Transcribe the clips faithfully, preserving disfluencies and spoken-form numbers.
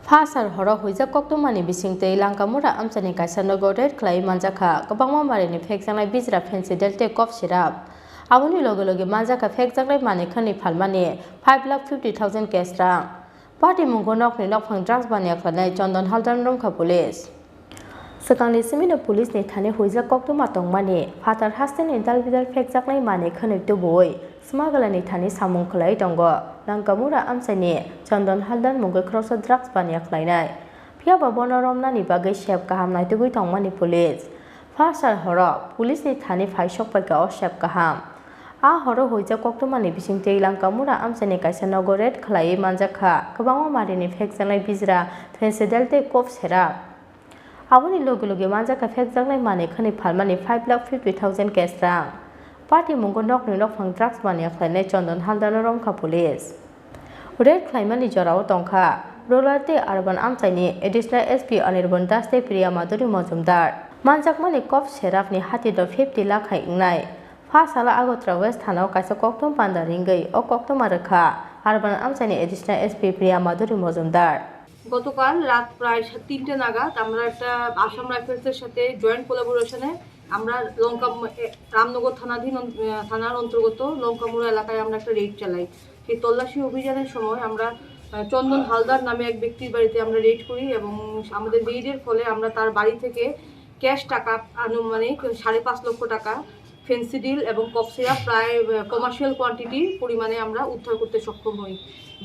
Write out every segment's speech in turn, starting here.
Phasar horo huijak koktwmani bisingtwi Lankamura amchaini kaisa nogo raid khlaiwi manjakha kwbangma marini phekjaknai bijra, phensidel tei cough syrup. Aboni loge loge manjakha phekjaknai manikhani phalmani five lakh fifty thousand cash rang. Patimungo nokni nokphang drugs baniya khlainai Chondon Haldarno romkha police. Swkangni simino police ni thani huijak koktwma tongmani phatar hasteni dalbidal phekjaknai manikhani tubuwi smuggler ni thani samung khlaiwi tongo. Lankamura amchaini Chondon Haldar mungwi khoroksa drugs baniya khlainai. Phiyaba bono romnani bagwi sep kaham naitugwi tongmani police. Phasar horo police ni thani phai sokpaikha o sep kaham. A horo huijak koktwmani bisingtwi Lankamura amchaini kaisa nogo raid khlaiwi manjakha kwbangma marini phekjaknai bijra, phensidel tei cough syrup. Aboni loge loge manjakha phekjaknai manikhani phalmani five lakh fifty thousand cash rang. Patimungo nokni nokphang drugs baniya khlainai Chondon Haldarno romkha police. Raid khlaimani jorao tongkha rural tei urban amchaini additional S P Anirban Das tei Priya Madhuri Mojumdar. Manjakmani cough syrup ni hatino fifty lakh hai wngnai. Pha salo Agartala West thanao kaisa koktwma panda ringwi o koktwma rwkha urban amchaini additional S P Priya Madhuri Mojumdar. গতকাল রাত প্রায় সা-, তিনটে নাগাদ আমরা একটা আসাম রাইফেলসের সাথে জয়েন্ট কোলাবোরেশনে আমরা লঙ্কা ম-, এ, রামনগর থানাধীন অন-, আহ, থানার অন্তর্গত লঙ্কামুড়া এলাকায় আমরা একটা রেইড চালাই। সেই তল্লাশি অভিযানের সময় আমরা, আহ, চন্দন হালদার নামে এক ব্যক্তির বাড়িতে আমরা রেইড করি এবং আমাদের রেইডের ফলে আমরা তার বাড়ি থেকে ক্যাশ টাকা আনুমানিক সাড়ে পাঁচ লক্ষ টাকা, ফেন্সিডিল এবং কফ সিরাপ প্রায়, আহ, কমার্শিয়াল কোয়ান্টিটি পরিমাণে আমরা উদ্ধার করতে সক্ষম হই।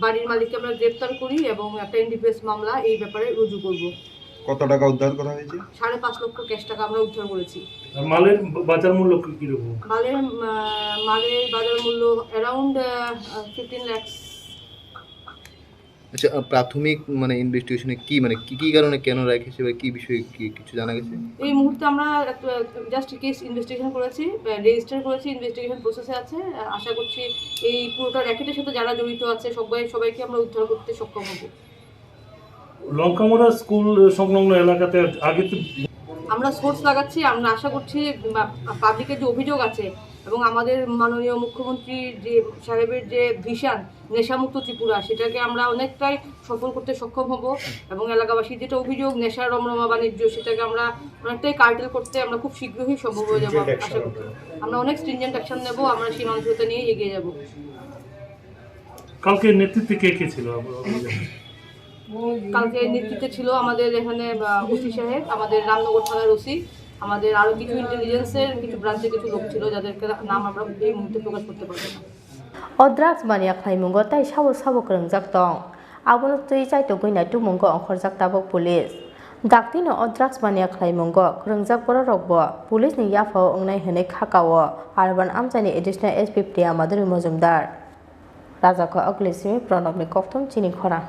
বাড়ির মালিককে আমরা গ্রেপ্তার করি এবং একটা এনডিপিএস মামলা এই ব্যাপারে রুজু করব। কত টাকা উদ্ধার করা হয়েছে? সাড়ে পাঁচ লক্ষ ক্যাশ টাকা আমরা উদ্ধার করেছি। আর মালের বা-, বাজার মূল্য কি, কিরকম? মালের, আহ, মালের বাজার মূল্য অ্যারাউন্ড, আহ, ফিফটিন লাখস। আচ্ছা, আহ, প্রাথমিক মানে ইনভেস্টিগেশনে কি, মানে কি, কি কারণে কেন রেখেছে বা কি বিষয়ে কি কিছু জানা গেছে? এই মুহূর্তে আমরা জাস্ট কেস ইনভেস্টিগেশন করেছি, আহ, রেজিস্টার করেছি, ইনভেস্টিগেশন প্রসেসে আছে। আহ, আশা করছি এই পুরোটা র‍্যাকেটের সাথে যারা জড়িত আছে সবাই, সবাইকে আমরা উদ্ধার করতে সক্ষম হব। লঙ্কামুড়া স্কুল সংলগ্ন এলাকাতে আগে তো আমরা সোর্স লাগাচ্ছি, আমরা আশা করছি বা-, পাবলিকের যে অভিযোগ আছে এবং আমাদের মাননীয় মুখ্যমন্ত্রী যে সাহেবের যে ভিশন নেশামুক্ত ত্রিপুরা, সেটাকে আমরা অনেকটাই সফল করতে সক্ষম হব এবং এলাকাবাসীর যেটা অভিযোগ নেশার রমরমা বাণিজ্য, সেটাকে আমরা অনেকটাই কার্টেল করতে আমরা খুব শীঘ্রই সম্ভব হয়ে যাবো, আশা করি। আমরা অনেক স্ট্রিনজেন্ট অ্যাকশন নেব, আমরা সেই মানসিকতা নিয়ে এগিয়ে যাব। কালকে নেতৃত্বে কে কে ছিল অভিযানে? কালকে নেতৃত্বে ছিল আমাদের এখানে, আহ, ওসি সাহেব, আমাদের রামনগর থানার ওসি, আমাদের আরো কিছু ইন্টেলিজেন্সের কিছু ব্রাঞ্চের কিছু লোক ছিল, যাদেরকে নাম আমরা এই মুহূর্তে প্রকাশ করতে পারবো না। O drugs baniya khlaimungo tai sabo sabo kwrwngjak tong. Abono twi chaitugwi naitumungo ongkhorjak tabuk police. Daktino o drugs baniya khlaimungo kwrwngjak bororokbo police ni yaphao wngnai hwnwi kha kao urban amchaini additional S P Priya Madhuri Mojumdar. Rajakho Oglisimi Pranobni kokthum chini khorang.